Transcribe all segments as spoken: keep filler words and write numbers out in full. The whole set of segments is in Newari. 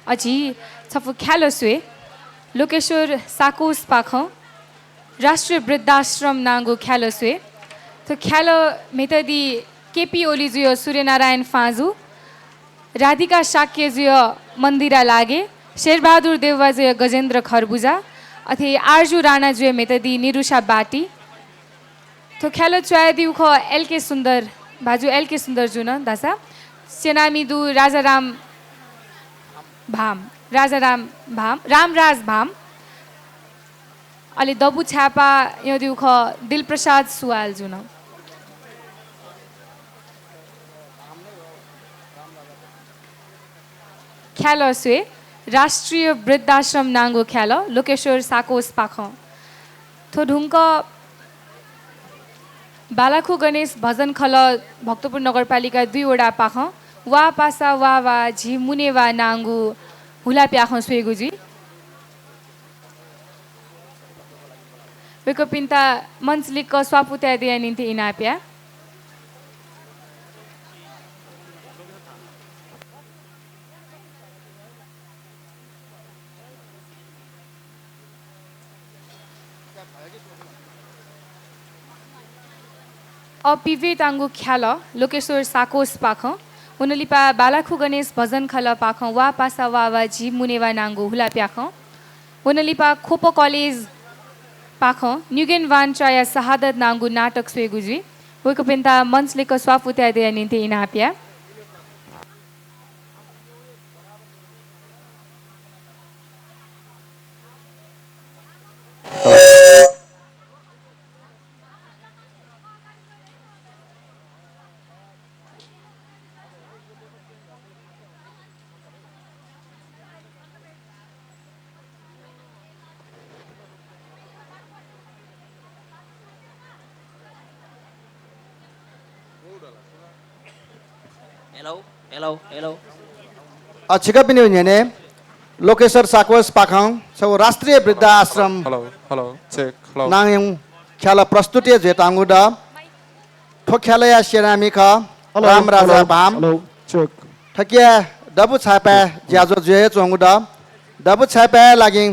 अझ छपु ख्यालः स्वये। लोकेश्वर साकोसपाखं राष्ट्रिय वृद्धाश्रम नांगु ख्यालः स्वये। थ्व ख्यालः म्हेतदी केपी ओलीजुया सूर्यनारायण फाँजु, राधिका शाक्यजुया मन्दिरा लागे, शेरबहादुर देउवाजुया गजेन्द्र खरबुजा, अथे आरजु राणाजुया म्हेतदी निरुषा बाटी। थ्व ख्यालः च्वयादीगु खः एलके सुन्दर, भाजु एलके सुन्दरजुं धाःसा स्यनामि दु राजाराम भाम, राजाराम भाम, रामराज भाम। अले दबू छाय्‌पाः यंदीगु खः दिलप्रसाद सुवालजुं। ख्यालः स्वये, राष्ट्रिय वृद्धाश्रम नांगु ख्यालः लोकेश्वर साकोसपाखं। थ्व धुंकः बालाखु गणेश भजन खलः भक्तपुर नगरपालिका दुई वडापाखं वा पासा वा वा झी मुने वा नांगु हुलाप्याखं स्वयेगु जुइ। वय्‌कःपिन्त मञ्च लिक्क स्वापू तयादिया निंतिं इनाप या। अ, पिभेतांगु ख्यालः लोकेश्वर साकोसपाखं, वनलिपा बालाखु गणेश भजन खलःपाखं वा पासा वा वा झी मुने वा नांगु हुलाप्याखं, वनलिपा ख्वप कलेजपाखं न्युगेन वान च्वया शहादत नांगु नाटक स्वयेगु जुइ। वय्‌कःपिन्त मञ्च लिक्क स्वापू तयादिया निंतिं इनाप या। Hello, hello, hello. अ, छिकपिनि न्ह्यःने लोकेश्वर साकोसपाखं छगू राष्ट्रिय वृद्धाश्रम हेलो, हेलो, चेक, हेलो। नांगु ख्यालः प्रस्तुति जुयातःगु दु। थ्व ख्यालःया स्यनामि खः हेलो, रामराजा हेलो, भाम। Hello, check. थुकिया दबू छाय्‌पाय् ज्याझ्वः जुया हे च्वंगु दु। दबू छाय्‌पाय्‌या लागि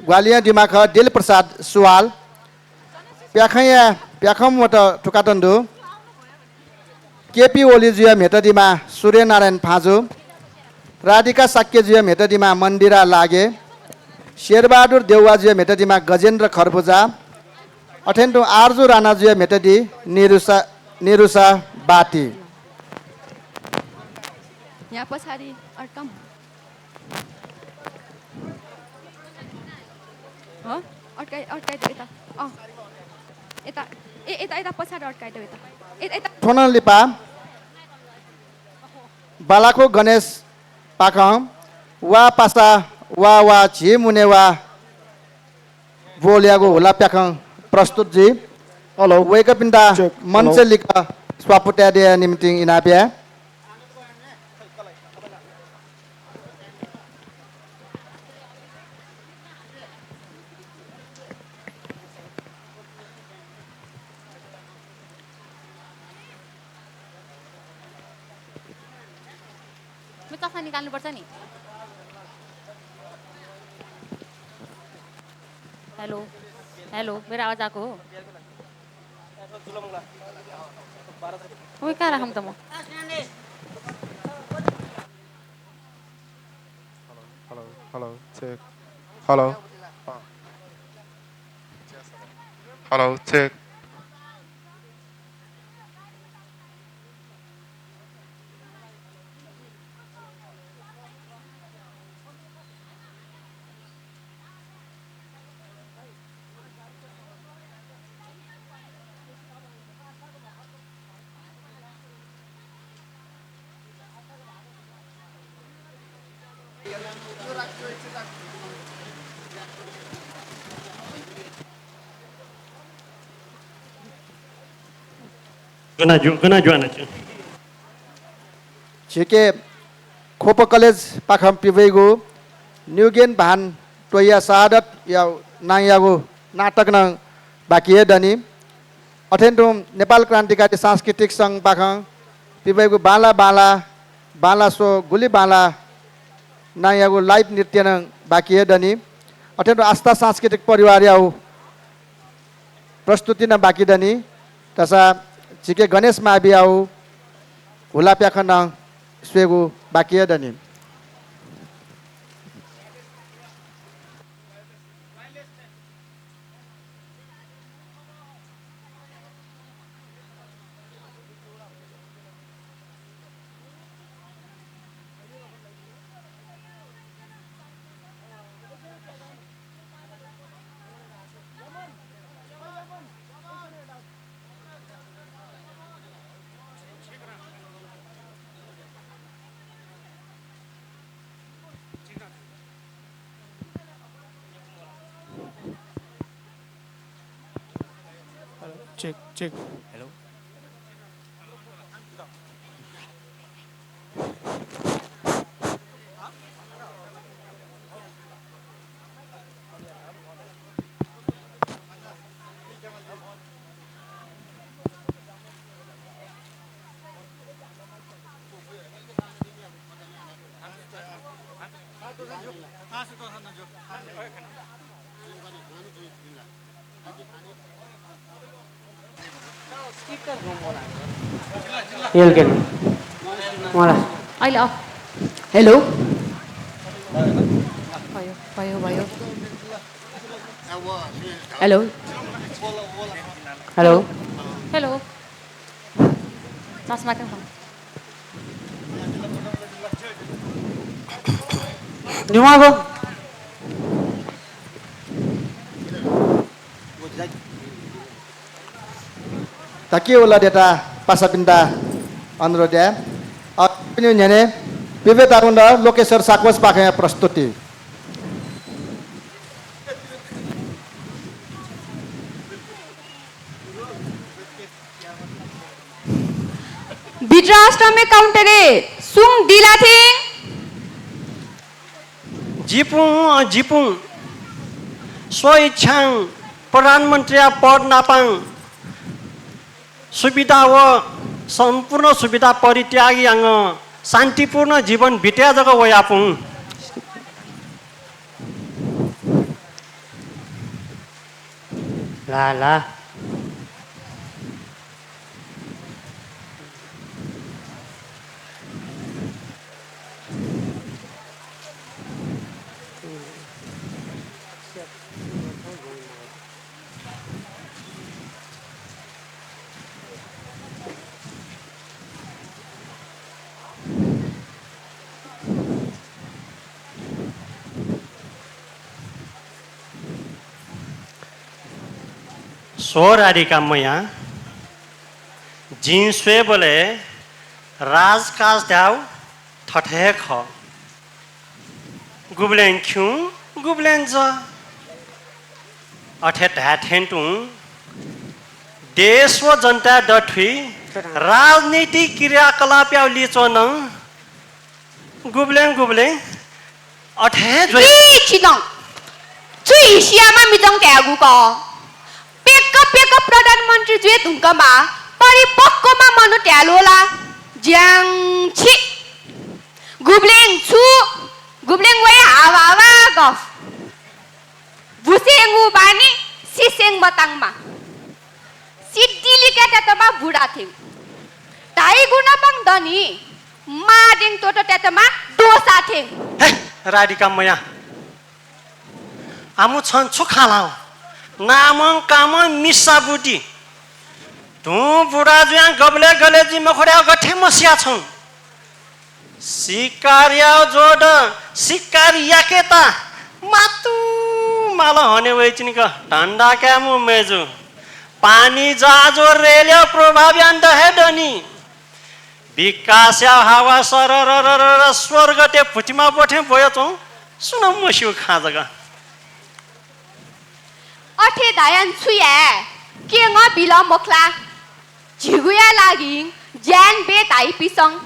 ग्वाहालि यानादीम्ह खः दिलप्रसाद सुवाल। प्याखंया प्याखं मत थुकातन दु। केपी ओलीजुया म्हेतदिम्ह सूर्यनारायण फाँजु, राधिका शाक्यजुया म्हेतदिम्ह मन्दिरा लागे, शेरबहादुर देउवाजुया म्हेतदिम्ह गजेन्द्र खरबुजा, अथें तुं आरजु राणाजुया म्हेतदी निरुषा, निरुषा बाटी। यहाँ पछाडि अड्कम। हँ? अड्काइ, अड्काइ त यता। अँ। यता। ए, यता, यता पछाडि अड्काइ त यता। ए, यता। थ्व नं लिपा बालाखु गणेशपाखं वा पासा वा वा झी मुने वा बोलयागु हुलाप्याखं प्रस्तुत जुइ। हेलो। वय्‌कःपिन्त चेक। मञ्च हेलो। लिक्क स्वापू तयादिया निंतिं इनाप या। मैं चस्मा निकाल्नुपर्छ नि। हेलो, हेलो, मेरो आवाज आएको हो? ओए, कहाँ राखौँ त म? Hello, hello, check. Hello. Hello, check. गना जु-, गना जुयाना च्यू। झीके ख्वप कलेजपाखं पिबैगु न्युगेन भान त्वया शहादतया नांयागु नाटक नं बाकी हे दनि। अथें तुं नेपाल क्रान्तिकारी सांस्कृतिक संघपाखं पिबैगु बांला बांला, बांला स्व गुलि बांला नांयागु live नृत्य नं बाकी हे दनि। अथे तुं आस्था सांस्कृतिक परिवारयागु प्रस्तुति नं बाकी दनि। तसा झीके गणेश मावियागु हुलाप्याखं नं स्वयेगु बाकी हे दनि। Check, check. Hello. Hello. भयो, भयो, भयो। Hello. Hello. Hello. चस्मा क्यों। निमागो। धकिउ लदेता पासापिन्ता अनुरोध याये। अ, पिनिउ न्ह्यःने पिबे तारुण्ड लोकेश्वर साक्वस पाखें प्रस्तुति। बिद्राष्टमी काउन्टरे सुं दिला थें। जिपुं, अ, जिपुं स्वइच्छां प्रधानमन्त्रीया पद नापां सुविधा व सम्पूर्ण सुविधा परित्याग यानाः शान्तिपूर्ण जीवन बिते जक वयापुं। ला, ला। स्व राधिका मया, जिं स्वयेबलय् राजकाज धायेगु थथे हे खः। गुबलें खिउँ, गुबलें जः। अथे धाये थें तुं देश व जनताया दथुइ राजनीतिक क्रियाकलापया लिच्वः नं गुबलें गुबलें अथे हे ज्वइ। ए, छिदँ। छु हिसियामा मिजं धायेगु का। प्यक्क प्यक्क प्रधानमन्त्री जुइ धुंकमा परिपक्वमा मनू धायेगु ला ज्यां छि। गुबलें छु, गुबलें वया हावा हावा गफ। बुसेंगु बानी, सिसें मतांमा। सिद्धिलिका त्यातमा बुरा थें। धाइगु नपां दनि, मादें त्वःत त्यातमा दोसा थें। हे, राधिका मया। आमु छं छु खँ ल्हाः? नामं कामं मिसा बुद्धि। तुं बुरा जुयां गबलय् गले जुइ मखुदा गथे मसिया छं? शिकार याउ जोड, शिकार याकेता मातु माल हने वइचिनिक धन्दा काय् मु मय्जु। पानी जहाज व रेलया प्रभाव यान द हे दनि। विकासया हावा सररररर स्वर्गते भुतिमा ब्वथें ब्वयाच्वं, सुनं मस्यू खँ जक। अथे धायां छु याये? केंगः बिल मखु ला? झीगुया लागिं ज्यान बे धाइपिसं।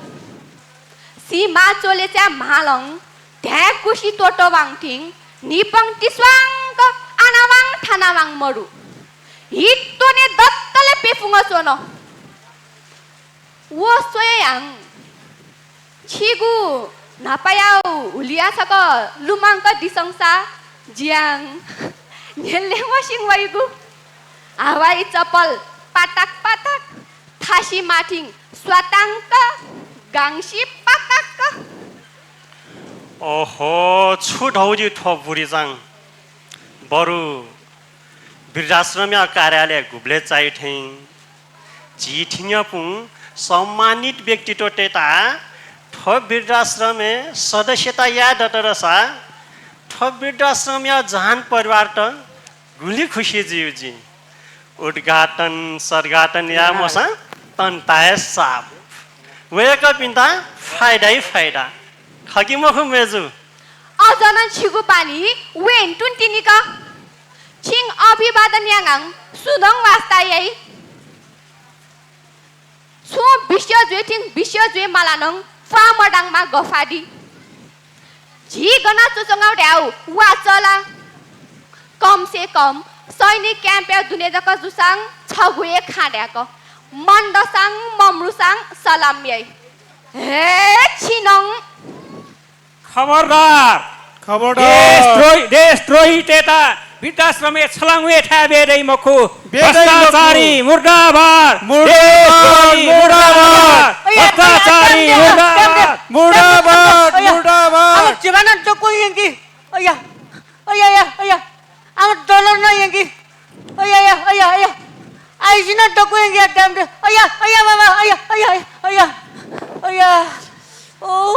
सिमा च्वलेच्या म्हालं धाय् कुसि त्वतवां थिं न्हिपं तिस्वांक आनावां थानावां मरु। हित्वने दत्तले पेफुंग च्वन। व स्वयां छिगु न्हापाया हुलिया छकः लुमंक दिसँ सा, ज्यां न्ह्यलय् वसिं वइगु। हावाइ चप्पल पाताक पाताक, थासि माथिं स्वातांक, गांसि पाकाक। ओहो, छु धौ जि थ्व बुरिचां। बरु वृद्धाश्रमया कार्यालय गुबलय् चाइ थें झी थिंयापुं सम्मानित व्यक्तित्वतय्त थ्व वृद्धाश्रमय् सदस्यता याये दत धाःसा थ्व वृद्धाश्रमया जहान परिवारत गुलि खुसी जुइ जि। उद्घाटन सद्घाटन याये मसां तन्ताय् साप। वय्कःपिन्त फाइदाइ फाइदा। खः कि मखु मय्जु? अझ नं छिगु पालि वयेन्तिनि का। छिं अभिवादन यानां सुं नं वास्ता याइ। छुं बिस्युं जुइ थें बिस्युं जुइ मालां नं प्वाः मदांमा गफादी। झी गन च्वच्वंगु धायेगु वा चला। कम से कम सैनिक क्याम्पया दुने जक जूसां छगू हे खँ धायेक, मन्दसां ममरुसां सलाम याइ। हे छिं नं। खबरदार! खबरदार! देशद्रोही, देशद्रोहीतय्त वृद्धाश्रमय् छलां वये थाय् ब्यये दइ मखु। ब्यये दइ मखु। भ्रष्टाचारी मुर्दाबाद! मुर्दाबाद! देशद्रोही मुर्दाबाद! मुर्दाबाद! अय्या, भ्रष्टाचारी अय्या, मुर्दाबाद! मुर्दाबाद! अय्या, मुर्दाबाद! आम जीवन दक्व यंकी। अय्या, अय्या, अय्या, अय्या। आम डलर नं यंकी। अय्या, अय्या, अय्या, अय्या। आइजि नं दक्व यंकी याकनं। अय्या, अय्या बाबा, अय्या, अय्या, अय्या, अय्या। ओ।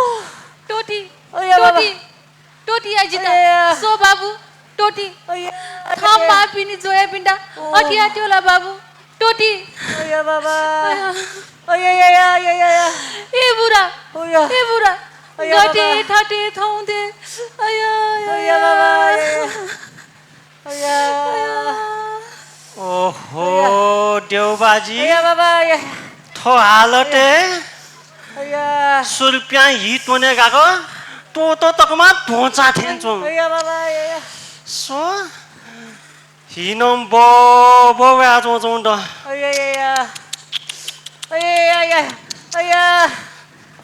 तोति, अय्या बाबा। तोति, तोति या जिता। अय्या। सो बाबु, तोति। अय्या, थम अय्या। मापिनि ज्वयापिन्त ओ। अथे याये त्वला बाबु। तोति। अय्या बाबा। अय्या। अय्या, अय्या, अय्या, अय्या, अय्या। ए बुरा। अय्या। ए बुरा। अय्या गथे बाबा। थथे थौं दे। अय्या, अय्या, अय्या बाबा, अय्या। अय्या। अय्या। ओहो, अय्या। देउबाजी। अय्या बाबा, अय्या। थ्व हालतय् अय्या। सौ रुपियां हि त्वने गाक त्वःत तकमा ध्वंचा थें च्वं। अय्या बाबा, अय्या। सो, हि नं बब वया च्वंच्वं द। अय्या, अय्या, अय्या। अय्या, अय्या, अय्या। अय्या, अय्या,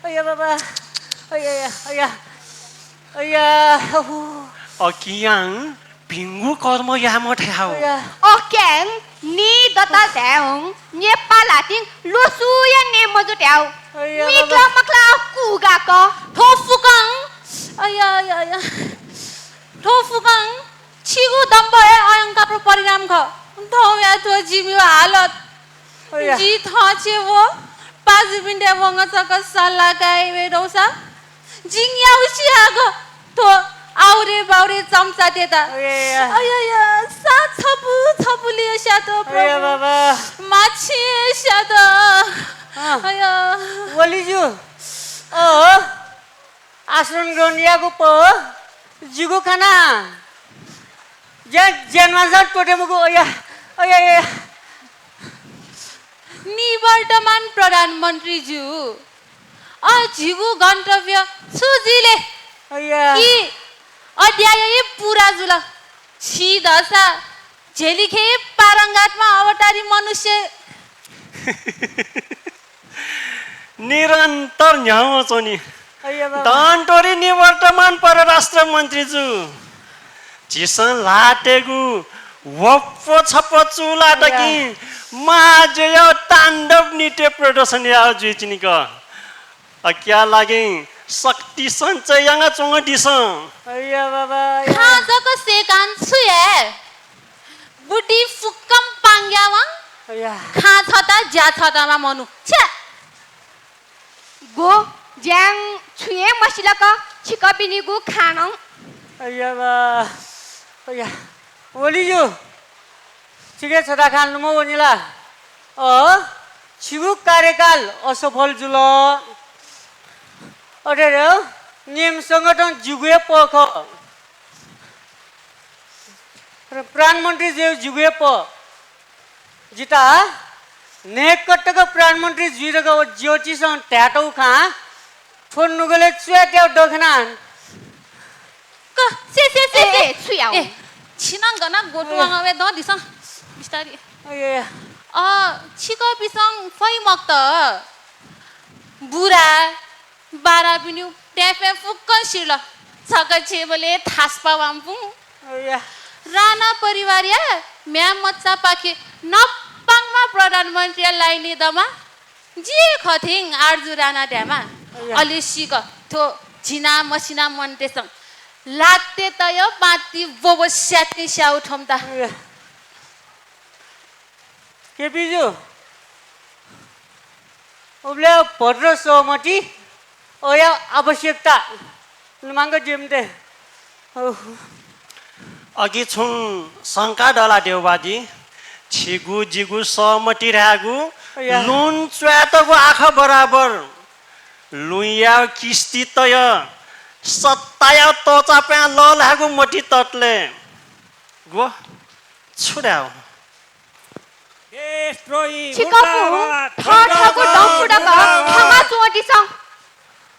अय्या बाबा। अय्या, अय्या, अय्या। अय्या, अहु। अकियां भिंगु कर्म याये मते हाउ। अय्या। अकियां नि दत धायेवं नेपाल हातिं लुसुया ने मजू धायेवं। अय्या, मिक्ला बाबा। मक्ला कुगाक। थ्व फुकं। अय्या, अय्या, अय्या। थ्व फुकं छिगु दम्भ हे अहंकारया परिणाम खः। थौंया थ्व जिमिगु हालत। अय्या। जि थःछेँ व पाजुपिन्त वंगछक सल्लाह काये वये दौसा जिं याउ सियाक थ्व आउरे बाउरे चम्चातय्त। अय्या। अय्या, सा छपु छपुले स्यात प्रभु। अय्या बाबा। माछिं स्यात। अँ। अय्या। वलिजु। अ। आश्रम ग्रहण याःगु पौ जिगु खना। ज्या-, ज्यानमासं त्वःते मखु। अय्या, अय्या, अय्या। निवर्तमान प्रधानमन्त्री ज्यू, अ, झीगु गन्तव्य छु जुइ ले? अय्या। कि अध्याय हे पूरा जुल। छि दसा झेलिखे पारंगतमा अवतारी मनुष्य। निरन्तर न्ह्यावं च्वनी। अय्या बाबा। दंतोरी निवर्तमान परराष्ट्र मन्त्री जु। झीसं ल्हातय्गु वप्व छप्व चूलात अय्या। कि महाजय ताण्डव नृत्य प्रदर्शन याः जुइचिनिक। अकिया लागि शक्ति सञ्चय याना च्वंदिसँ। अय्या बाबा, अय्या। खँ जक सय्कां छु याये? बुद्धि फुक्कं पांग्यावं। अय्या। खँ छता, ज्या छतामा मनू। छ्या। गो ज्यां छुं हे मसिलक छिकपिनिगु खानं। अय्या बा, अय्या, वलिजु, छिके छता खान लुमं वनिला। अ, छिगु कार्यकाल असफल जुल। अथे रे, नियम संगठन जिगु हे पख। प्र-, प्रधानमन्त्री ज्यू जिगु हे पख। जिता न्हय्कतक प्रधानमन्त्री जुइ धकाः व ज्योतिषं धायेतःगु खँ थ्व नुगलय् च्वयातयागु दखना। क-, से, से, से, ए, से। ए, छु याउ? ए, छिनं गना गोतुवांगवे दँ दिसँ बिस्तारी। अय्या। अ, छिकपिसं फइ मखुत। बुरा, बारापिनिउ त्याफें फुक्कं सिल। छकः छेँबलय् थासपा वांपुं। अय्या। राणा परिवारया म्ह्याय् मचापाखे नपांगम्ह प्रधानमन्त्रीया लाइनय् दमा जि खः थें आरजु राणा धायेमाः। अय्या। अले सीक थ्व झिना मसिना मन्त्रीसं लात्ते तयः पाँति ब्वब्व स्यातें स्याउ थ्वंत। अय्या। केपीजु, उबलय् भद्र सहमति अया आवश्यकता नुमांक जुइ मते। ओह। अघि छुं शंका दला देउबाजी, छिगु जिगु सहमति धायेगु अया। लुँ च्वायेतगु आखः बराबर। लुँया किस्ती तयः सत्ताया तःचापाँय् लःल्हायेगु मतिइ ततले। ग्व, छु धायेगु? देशद्रोही छिकपिं मुर्दाबाद, थःथःगु मुर्दाबाद, दंपुदक मुर्दाबाद। थामा च्वंदिसँ।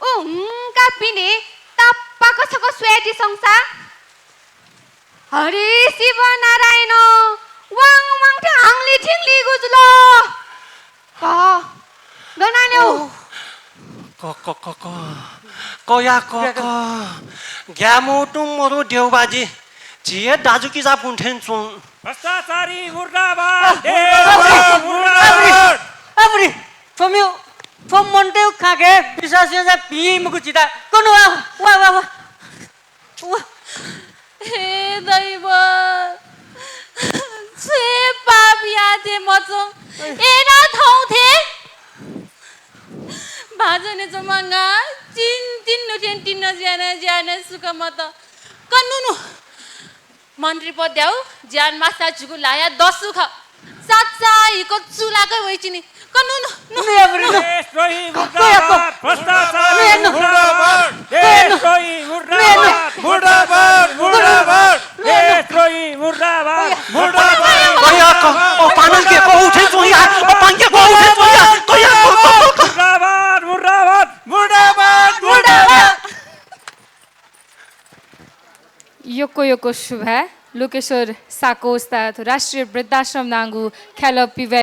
उ हुंकाः पिने तापाक छकः स्वयादिसँ सा। हरि शिव नारायण, वां वां थें हांगली थिंगलीगु जुल। क, गनाले उ। क, क, क, क। कया क, क। ग्यामु तुं मरु देउबाजी। झी हे दाजुकिजापिं थें च्वं। भ्रष्टाचारी मुर्दाबाद, अ, देशद्रोही मुर्दाबाद। अबुरी, थ्व मन्त्रीया खँय् विश्वास याना भिं मखु झीत। कनु वा, वा, वा, वा। वा। हे दैव, छु हे पाप याये मच्वं, अय्नं थौं थें। भाजु ने च्वंम्ह ङा, चिन्तिन नुथें तिन ज्याना ज्याना सुख मत। कन्नु नु। मन्त्री पद द्याउ, ज्यान मासा झीगु ल्हाया दसु खः। साचा हिको चुलाकै वइचिनि। कन्नु नु, नु। नु या बुरी, नु। देशद्रोही मुर्दाबाद, भ्रष्टाचारी मुर्दाबाद, देशद्रोही मुर्दाबाद, मुर्दाबाद, मुर्दाबाद, देशद्रोही मुर्दाबाद, मुर्दाबाद। कया क, ओ पानंके को उठे च्वं या, ओ पानंके को उठे च्वं या, कया क, क, क, क। मुर्दाबाद, मुर्दाबाद, मुर्दाबाद, मुर्दाबाद। यक्व यक्व सुभाय्। लोकेश्वर शाक्य उस्ताद राष्ट्रिय वृद्धाश्रम नांगु ख्यालः पिवाय्